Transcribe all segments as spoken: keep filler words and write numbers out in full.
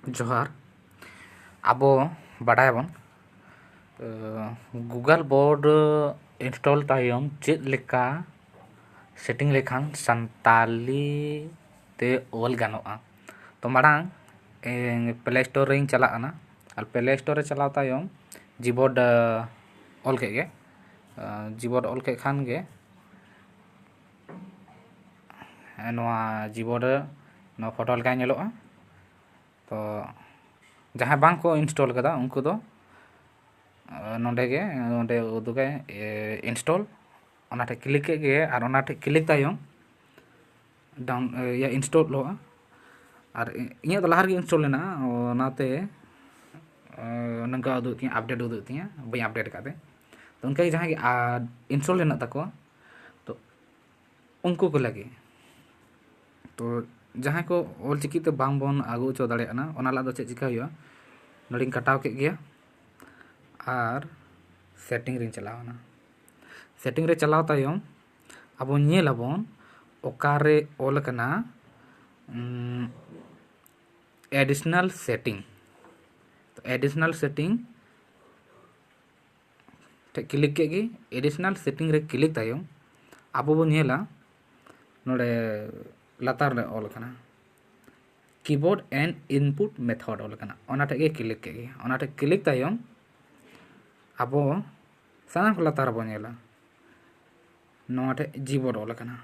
ᱡᱚᱦᱟᱨ᱾ ᱟᱵᱚ ᱵᱟᱰᱟᱭᱟᱵᱚᱱ, ᱮ, Google Board install ᱛᱟᱭᱚᱢ ᱪᱮᱫ ᱞᱮᱠᱟ setting ᱞᱮᱠᱷᱟᱱ ᱥᱟᱱᱛᱟᱞᱤ ᱛᱮ ᱚᱞ ᱜᱟᱱᱚᱜᱼᱟ᱾ ᱛᱚ ᱢᱟᱲᱟᱝ, ᱮ, Play Store ᱨᱮᱧ ᱪᱟᱞᱟᱜ ᱠᱟᱱᱟ᱾ ᱟᱨ Play Store ᱨᱮ ᱪᱟᱞᱟᱣ ᱛᱟᱭᱚᱢ Gboard, ᱮ, ᱚᱞ ᱠᱮᱫ ᱜᱮ᱾ ᱮ, Gboard ᱚᱞ ᱠᱮᱫ ᱠᱷᱟᱱ ᱜᱮ, ᱮ, ᱱᱚᱣᱟ Gboard ᱨᱮ ᱱᱚᱣᱟ ᱯᱷᱳᱴᱳ ᱞᱮᱠᱟ ᱧᱮᱞᱚᱜᱼᱟ᱾ ᱛᱚ ᱡᱟᱦᱟᱸᱭ ᱵᱟᱝ ᱠᱚ install ᱠᱟᱫᱟ, ᱩᱱᱠᱩ ᱫᱚ, ᱮ, ᱱᱚᱸᱰᱮ ᱜᱮ, ᱱᱚᱸᱰᱮ ᱩᱫᱩᱜᱟᱭ, ᱮ, install᱾ ᱚᱱᱟ ᱴᱷᱮᱡ click ᱠᱮᱫ ᱜᱮ, ᱟᱨ ᱚᱱᱟ ᱴᱷᱮᱡ click ᱛᱟᱭᱚᱢ down, ᱮ, ᱤᱭᱟᱹ, install ᱚᱜᱼᱟ᱾ ᱟᱨ ᱤ-, ᱤᱧᱟᱹᱜ ᱫᱚ ᱞᱟᱦᱟ ᱨᱮᱜᱮ install ᱞᱮᱱᱟ, ᱚᱱᱟᱛᱮ, ᱮ, ᱱᱚᱝᱠᱟ ᱩᱫᱩᱜ ᱛᱤᱧᱟᱹ, update ᱩᱫᱩᱜ ᱛᱤᱧᱟᱹ, ᱵᱟᱹᱧ update ᱟᱠᱟᱫ ᱛᱮ᱾ ᱛᱚ ᱚᱱᱠᱟᱜᱮ ᱡᱟᱦᱟᱸᱭ ᱜᱮ, ᱟᱨ install ᱦᱮᱱᱟᱜ ᱛᱟᱠᱚᱣᱟ, ᱛᱚ ᱩᱱᱠᱩ ᱠᱚ ᱞᱟᱹᱜᱤᱫ᱾ ᱛᱚ ᱡᱟᱦᱟᱸᱭ ᱠᱚ ᱚᱞᱪᱤᱠᱤ ᱛᱮ ᱵᱟᱝ ᱵᱚᱱ ᱟᱹᱜᱩ ᱦᱚᱪᱚ ᱫᱟᱲᱮᱭᱟᱜ ᱠᱟᱱᱟ, ᱚᱱᱟ ᱞᱟᱹᱜᱤᱫ ᱫᱚ ᱪᱮᱫ ᱪᱤᱠᱟᱹ ᱦᱩᱭᱩᱜᱼᱟ? ᱱᱚᱰᱮᱧ ᱠᱟᱴᱟᱣ ᱠᱮᱫ ᱜᱮᱭᱟ ᱟᱨ setting ᱨᱤᱧ ᱪᱟᱞᱟᱣ ᱮᱱᱟ᱾ Setting ᱨᱮ ᱪᱟᱞᱟᱣ ᱛᱟᱭᱚᱢ ᱟᱵᱚ ᱧᱮᱞ ᱟᱵᱚᱱ ᱚᱠᱟᱨᱮ ᱚᱞ ᱟᱠᱟᱱᱟ, ᱩᱢ, additional setting᱾ ᱛᱚ additional setting ᱴᱷᱮᱡ click ᱠᱮᱫ ᱜᱮ᱾ Additional setting ᱨᱮ click ᱛᱟᱭᱚᱢ ᱟᱵᱚ ᱵᱚᱱ ᱧᱮᱞᱟ, ᱱᱚᱰᱮ ᱞᱟᱛᱟᱨ ᱨᱮ ᱚᱞ ᱟᱠᱟᱱᱟ Keyboard and Input Method ᱚᱞ ᱟᱠᱟᱱᱟ, ᱚᱱᱟ ᱴᱷᱮᱡ ᱜᱮ click ᱠᱮᱫ ᱜᱮ᱾ ᱚᱱᱟ ᱴᱷᱮᱡ click ᱛᱟᱭᱚᱢ ᱟᱵᱚ ᱥᱟᱱᱟᱢ ᱠᱚ ᱞᱟᱛᱟᱨ ᱨᱮᱵᱚᱱ ᱧᱮᱞᱟ, ᱱᱚᱣᱟ ᱴᱷᱮᱡ Gboard ᱚᱞ ᱟᱠᱟᱱᱟ᱾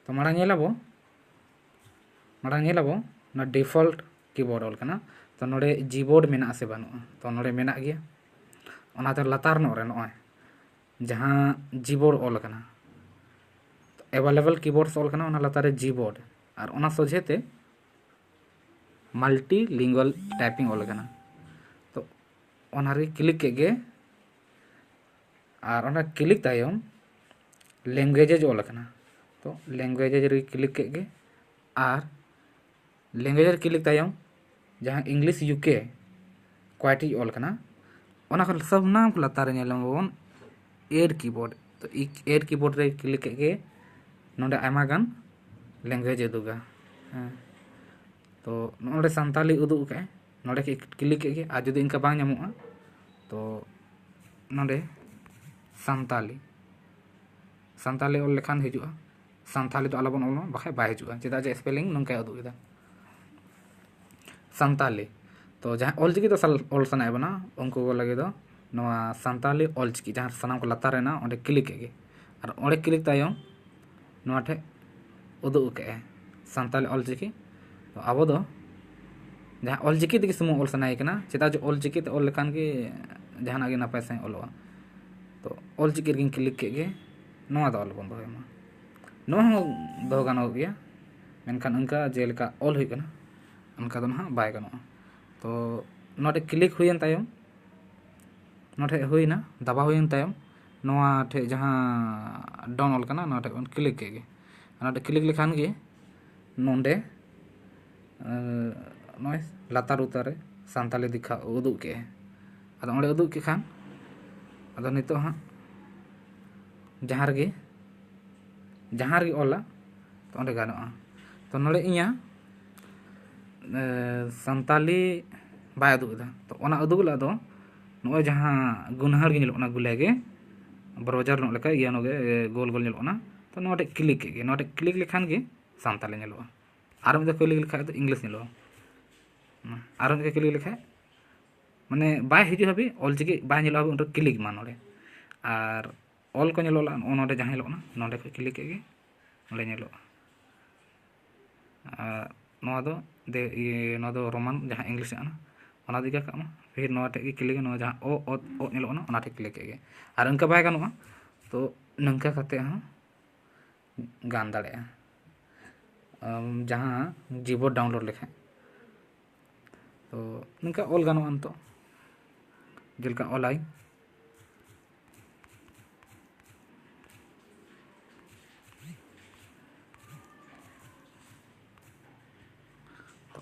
ᱛᱚ ᱢᱟᱲᱟᱝ ᱧᱮᱞ ᱟᱵᱚ, ᱢᱟᱲᱟᱝ ᱧᱮᱞ ᱟᱵᱚ ᱱᱚᱣᱟ default keyboard ᱚᱞ ᱠᱟᱱᱟ᱾ ᱛᱚ ᱱᱚᱰᱮ Gboard ᱢᱮᱱᱟᱜᱼᱟ ᱥᱮ ᱵᱟᱹᱱᱩᱜᱼᱟ? ᱛᱚ ᱱᱚᱰᱮ ᱢᱮᱱᱟᱜ ᱜᱮᱭᱟ᱾ ᱚᱱᱟᱛᱮ ᱞᱟᱛᱟᱨ ᱧᱚᱜ ᱨᱮ ᱱᱚᱜᱼᱚᱭ ᱡᱟᱦᱟᱸ Gboard ᱚᱞ ᱠᱟᱱᱟ, available keyboards ᱚᱞ ᱠᱟᱱᱟ, ᱚᱱᱟ ᱞᱟᱛᱟᱨ ᱨᱮ Gboard, ᱟᱨ ᱚᱱᱟ ᱥᱚᱡᱷᱮ ᱛᱮ multilingual typing ᱚᱞ ᱠᱟᱱᱟ᱾ ᱛᱚ ᱚᱱᱟ ᱨᱮ click ᱠᱮᱫ ᱜᱮ, ᱟᱨ ᱚᱱᱟ click ᱛᱟᱭᱚᱢ languages ᱚᱞ ᱠᱟᱱᱟ᱾ ᱛᱚ languages ᱨᱮ click ᱠᱮᱫ ᱜᱮ, ᱟᱨ language ᱨᱮ click ᱛᱟᱭᱚᱢ ᱡᱟᱦᱟᱸ English UK quietly ᱚᱞ ᱠᱟᱱᱟ, ᱚᱱᱟ ᱠᱷᱚᱱ ᱥᱟᱱᱟᱢ ᱠᱚ ᱞᱟᱛᱟᱨ ᱨᱮ ᱧᱮᱞ ᱧᱟᱢᱟᱵᱚᱱ add keyboard᱾ ᱛᱚ ᱤ-, add keyboard ᱨᱮ click ᱠᱮᱫ ᱜᱮ, ᱱᱚᱰᱮ ᱟᱭᱢᱟ ᱜᱟᱱ language ᱩᱫᱩᱜᱟ᱾ ᱦᱮᱸ, ᱛᱚ ᱱᱚᱰᱮ ᱥᱟᱱᱛᱟᱞᱤ ᱩᱫᱩᱜ ᱟᱠᱟᱫᱼᱟᱭ᱾ ᱱᱚᱰᱮ ᱠᱤ ᱠᱞᱤᱠ ᱠᱮᱫ ᱜᱮ᱾ ᱟᱨ ᱡᱩᱫᱤ ᱤᱱᱠᱟ ᱵᱟᱝ ᱧᱟᱢᱚᱜᱼᱟ, ᱛᱚ ᱱᱚᱰᱮ ᱥᱟᱱᱛᱟᱞᱤ, ᱥᱟᱱᱛᱟᱞᱤ ᱚᱞ ᱞᱮᱠᱷᱟᱱ ᱦᱤᱡᱩᱜᱼᱟ᱾ ᱥᱟᱱᱛᱷᱟᱞᱤ ᱫᱚ ᱟᱞᱚᱵᱚᱱ ᱚᱞ ᱢᱟ, ᱵᱟᱠᱷᱟᱡ ᱵᱟᱭ ᱦᱤᱡᱩᱜᱼᱟ, ᱪᱮᱫᱟᱜ ᱡᱮ ᱥᱯᱮᱞᱤᱝ ᱱᱚᱝᱠᱟᱭ ᱩᱫᱩᱜ ᱮᱫᱟ᱾ ᱥᱟᱱᱛᱟᱞᱤ, ᱛᱚ ᱡᱟᱦᱟᱸ ᱚᱞᱪᱤᱠᱤ ᱛᱮ ᱥᱟᱞ- ᱚᱞ ᱥᱟᱱᱟᱭᱮᱫ ᱵᱚᱱᱟ, ᱩᱱᱠᱩ ᱠᱚ ᱞᱟᱹᱜᱤᱫ ᱫᱚ ᱱᱚᱣᱟ ᱥᱟᱱᱛᱟᱞᱤ ᱚᱞᱪᱤᱠᱤ, ᱡᱟᱦᱟᱸ ᱥᱟᱱᱟᱢ ᱠᱚ ᱞᱟᱛᱟᱨ ᱨᱮ ᱢᱮᱱᱟᱜᱼᱟ, ᱚᱸᱰᱮ ᱠᱞᱤᱠ ᱠᱮᱫ ᱜᱮ᱾ ᱟᱨ ᱚᱸᱰᱮ ᱠᱞᱤᱠ ᱛᱟᱭᱚᱢ ᱱᱚᱣᱟ ᱴᱷᱮᱡ ᱩᱫᱩᱜ ᱠᱮᱫᱼᱟᱭ ᱥᱟᱱᱛᱟᱞᱤ ᱚᱞᱪᱤᱠᱤ᱾ ᱛᱚ ᱟᱵᱚ ᱫᱚ ᱡᱟᱦᱟᱸ ᱚᱞᱪᱤᱠᱤ ᱛᱮᱜᱮ ᱥᱩᱢᱩᱝ ᱚᱞ ᱥᱟᱱᱟᱭᱮ ᱠᱟᱱᱟ, ᱪᱮᱫᱟᱜ ᱡᱮ ᱚᱞᱪᱤᱠᱤ ᱛᱮ ᱚᱞ ᱞᱮᱠᱷᱟᱱ ᱜᱮ ᱡᱟᱦᱟᱱᱟᱜ ᱜᱮ ᱱᱟᱯᱟᱭ ᱥᱟᱺᱦᱤᱡ ᱚᱞᱚᱜᱼᱟ᱾ ᱛᱚ ᱚᱞᱪᱤᱠᱤ ᱨᱮᱜᱮᱧ ᱠᱞᱤᱠ ᱠᱮᱫ ᱜᱮ, ᱱᱚᱣᱟ ᱫᱚ ᱟᱞᱚᱵᱚᱱ ᱫᱚᱦᱚᱭ ᱢᱟ᱾ ᱱᱚᱣᱟ ᱦᱚᱸ ᱫᱚᱦᱚ ᱜᱟᱱᱚᱜ ᱜᱮᱭᱟ, ᱢᱮᱱᱠᱷᱟᱱ ᱚᱱᱠᱟ ᱡᱮᱞᱮᱠᱟ ᱚᱞ ᱦᱩᱭᱩᱜ ᱠᱟᱱᱟ, ᱚᱱᱠᱟ ᱫᱚ ᱱᱟᱦᱟᱜ ᱵᱟᱭ ᱜᱟᱱᱚᱜᱼᱟ᱾ ᱛᱚ ᱱᱚᱰᱮ ᱠᱞᱤᱠ ᱦᱩᱭᱮᱱ ᱛᱟᱭᱚᱢ, ᱱᱚᱰᱮ ᱦᱩᱭᱱᱟ, ᱫᱟᱵᱟᱣ ᱦᱩᱭᱮᱱ ᱛᱟᱭᱚᱢ, ᱱᱚᱣᱟ ᱴᱷᱮᱡ ᱡᱟᱦᱟᱸ ᱰᱚᱱ ᱚᱞ ᱠᱟᱱᱟ, ᱱᱚᱣᱟ ᱴᱷᱮᱡ ᱵᱚᱱ ᱠᱞᱤᱠ ᱠᱮᱫ ᱜᱮ᱾ ᱟᱨ ᱱᱚᱰᱮ ᱠᱞᱤᱠ ᱞᱮᱠᱷᱟᱱ ᱜᱮ ᱱᱚᱰᱮ, ᱮ, ᱱᱚᱜᱼᱚᱭ ᱞᱟᱛᱟᱨ ᱩᱛᱟᱹᱨ ᱨᱮ ᱥᱟᱱᱛᱟᱞᱤ ᱫᱮᱠᱷᱟᱣ ᱩᱫᱩᱜ ᱠᱮᱫᱼᱟᱭ᱾ ᱟᱫᱚ ᱚᱸᱰᱮ ᱩᱫᱩᱜ ᱠᱮᱫ ᱠᱷᱟᱱ, ᱟᱫᱚ ᱱᱤᱛᱚᱜ ᱦᱟᱸᱜ ᱡᱟᱦᱟᱸ ᱨᱮᱜᱮ, ᱡᱟᱦᱟᱸ ᱨᱮᱜᱮ ᱚᱞᱟ, ᱛᱚ ᱚᱸᱰᱮ ᱜᱟᱱᱚᱜᱼᱟ᱾ ᱛᱚ ᱱᱚᱰᱮ ᱤᱧᱟᱹᱜ, ᱮ, ᱥᱟᱱᱛᱟᱞᱤ ᱵᱟᱭ ᱩᱫᱩᱜ ᱮᱫᱟ᱾ ᱛᱚ ᱚᱱᱟ ᱩᱫᱩᱜ ᱞᱟᱹᱜᱤᱫ ᱫᱚ ᱱᱚᱜᱼᱚᱭ ᱡᱟᱦᱟᱸ ᱜᱩᱱᱦᱟᱹᱲ ᱜᱮ ᱧᱮᱞᱚᱜ ᱠᱟᱱᱟ, ᱜᱩᱞᱮ ᱜᱮ, ᱵᱨᱟᱣᱡᱟᱨ ᱧᱚᱜ ᱞᱮᱠᱟ ᱤᱭᱟᱹ ᱱᱚᱜᱮ, ᱮ, ᱜᱳᱞ ᱜᱳᱞ ᱧᱮᱞᱚᱜ ᱠᱟᱱᱟ᱾ ᱛᱚ ᱱᱚᱣᱟ ᱴᱷᱮᱡ ᱠᱞᱤᱠ ᱠᱮᱫ ᱜᱮ᱾ ᱱᱚᱣᱟ ᱴᱷᱮᱡ ᱠᱞᱤᱠ ᱞᱮᱠᱷᱟᱱ ᱜᱮ ᱥᱟᱱᱛᱟᱞᱤ ᱧᱮᱞᱚᱜᱼᱟ᱾ ᱟᱨ ᱢᱤᱫ ᱫᱷᱟᱣ ᱠᱞᱤᱠ ᱞᱮᱠᱷᱟᱡ ᱫᱚ ᱤᱝᱞᱤᱥ ᱧᱮᱞᱚᱜᱼᱟ᱾ ᱟᱨ ᱢᱤᱫ ᱫᱷᱟᱣ ᱠᱞᱤᱠ ᱞᱮᱠᱷᱟᱡ, ᱢᱟᱱᱮ ᱵᱟᱭ ᱦᱤᱡᱩᱜ ᱦᱟᱹᱵᱤᱡ, ᱚᱞᱪᱤᱠᱤ ᱵᱟᱭ ᱧᱮᱞᱚᱜ ᱦᱟᱹᱵᱤᱡ ᱩᱱ ᱨᱮ ᱠᱞᱤᱠ ᱢᱟ ᱱᱚᱰᱮ᱾ ᱟᱨ ᱚᱞ ᱠᱚ ᱧᱮᱞᱚᱜᱼᱟ, ᱱᱚᱜᱼᱚ ᱱᱚᱰᱮ ᱡᱟᱦᱟᱸ ᱧᱮᱞᱚᱜ ᱠᱟᱱᱟ, ᱱᱚᱰᱮ ᱠᱷᱚᱡ ᱠᱞᱤᱠ ᱠᱮᱫ ᱜᱮ, ᱱᱚᱰᱮ ᱧᱮᱞᱚᱜᱼᱟ᱾ ᱟᱨ ᱱᱚᱣᱟ ᱫᱚ ᱫᱮ-, ᱤᱭᱟᱹ, ᱱᱚᱣᱟ ᱫᱚ ᱨᱳᱢᱟᱱ ᱡᱟᱦᱟᱸ ᱤᱝᱞᱤᱥ ᱠᱟᱱᱟ, ᱚᱱᱟ ᱫᱚ ᱤᱠᱟᱹ ᱠᱟᱜ ᱢᱟ᱾ ᱯᱷᱤᱨ ᱱᱚᱣᱟ ᱴᱷᱮᱡ ᱜᱮ ᱠᱞᱤᱠ, ᱱᱚᱣᱟ ᱡᱟᱦᱟᱸ ᱚ, ᱚ, ᱚ ᱧᱮᱞᱚᱜ ᱠᱟᱱᱟ, ᱚᱱᱟ ᱴᱷᱮᱡ ᱠᱞᱤᱠ ᱠᱮᱫ ᱜᱮ᱾ ᱟᱨ ᱚᱱᱠᱟ ᱵᱟᱭ ᱜᱟᱱᱚᱜᱼᱟ, ᱛᱚ ᱱᱚᱝᱠᱟ ᱠᱟᱛᱮ ᱦᱚᱸ ᱜᱟᱱ ᱫᱟᱲᱮᱭᱟᱜᱼᱟ, ᱟᱢ ᱡᱟᱦᱟᱸ ᱡᱤᱵᱳᱨᱰ ᱰᱟᱣᱩᱱᱞᱳᱰ ᱞᱮᱠᱷᱟᱡ᱾ ᱛᱚ ᱱᱚᱝᱠᱟ ᱚᱞ ᱜᱟᱱᱚᱜᱼᱟ ᱱᱤᱛᱚᱜ, ᱡᱮᱞᱮᱠᱟ ᱚᱞᱟᱭ᱾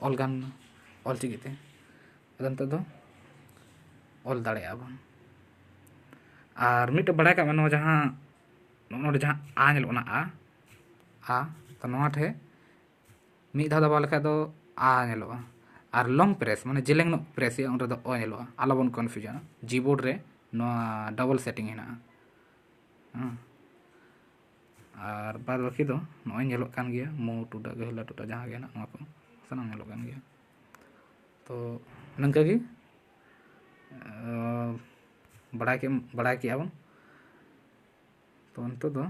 ᱚᱞ ᱜᱟᱱ ᱮᱱᱟ ᱚᱞ ᱪᱤᱠᱤ ᱛᱮ᱾ ᱟᱫᱚ ᱱᱤᱛᱚᱜ ᱫᱚ ᱚᱞ ᱫᱟᱲᱮᱭᱟᱜᱼᱟ ᱵᱚᱱ᱾ ᱟᱨ ᱢᱤᱫᱴᱮᱡ ᱵᱟᱲᱟᱭ ᱠᱟᱜ ᱢᱮ, ᱱᱚᱣᱟ ᱡᱟᱦᱟᱸ ᱱᱚᱜᱼᱚ ᱱᱚᱰᱮ ᱡᱟᱦᱟᱸ ᱟ ᱧᱮᱞᱚᱜ ᱠᱟᱱᱟ, ᱟ, ᱟ, ᱛᱚ ᱱᱚᱣᱟ ᱴᱷᱮᱡ ᱢᱤᱫ ᱫᱷᱟᱣ ᱫᱟᱵᱟᱣ ᱞᱮᱠᱷᱟᱡ ᱫᱚ ᱟ ᱧᱮᱞᱚᱜᱼᱟ᱾ ᱟᱨ ᱞᱚᱝ ᱯᱨᱮᱥ, ᱢᱟᱱᱮ ᱡᱮᱞᱮᱧ ᱧᱚᱜ ᱯᱨᱮᱥ ᱦᱩᱭᱩᱜᱼᱟ, ᱚᱸᱰᱮ ᱫᱚ ᱚ ᱧᱮᱞᱚᱜᱼᱟ᱾ ᱟᱞᱚᱵᱚᱱ ᱠᱚᱱᱯᱷᱤᱭᱩᱡᱚᱱᱟ, ᱡᱤᱵᱳᱨᱰ ᱨᱮ ᱱᱚᱣᱟ ᱰᱚᱵᱚᱞ ᱥᱮᱴᱤᱝ ᱦᱮᱱᱟᱜᱼᱟ᱾ ᱦᱮᱸ᱾ ᱟᱨ ᱵᱟᱫ ᱵᱟᱹᱠᱤ ᱫᱚ ᱱᱚᱜᱼᱚᱭ ᱧᱮᱞᱚᱜ ᱠᱟᱱ ᱜᱮᱭᱟ, ᱢᱩ ᱴᱩᱰᱟᱹᱜ, ᱜᱟᱹᱦᱞᱟᱹ ᱴᱩᱰᱟᱹᱜ, ᱡᱟᱦᱟᱸ ᱜᱮ ᱦᱮᱱᱟᱜ, ᱱᱚᱣᱟ ᱠᱚ ᱥᱟᱱᱟᱢ ᱧᱮᱞᱚᱜ ᱠᱟᱱ ᱜᱮᱭᱟ᱾ ᱛᱚ ᱱᱚᱝᱠᱟ ᱜᱮ, ᱟᱸ, ᱵᱟᱲᱟᱭ ᱠᱮᱫ, ᱵᱟᱲᱟᱭ ᱠᱮᱜᱼᱟ ᱵᱚᱱ᱾ ᱛᱚ ᱱᱤᱛᱚᱜ ᱫᱚ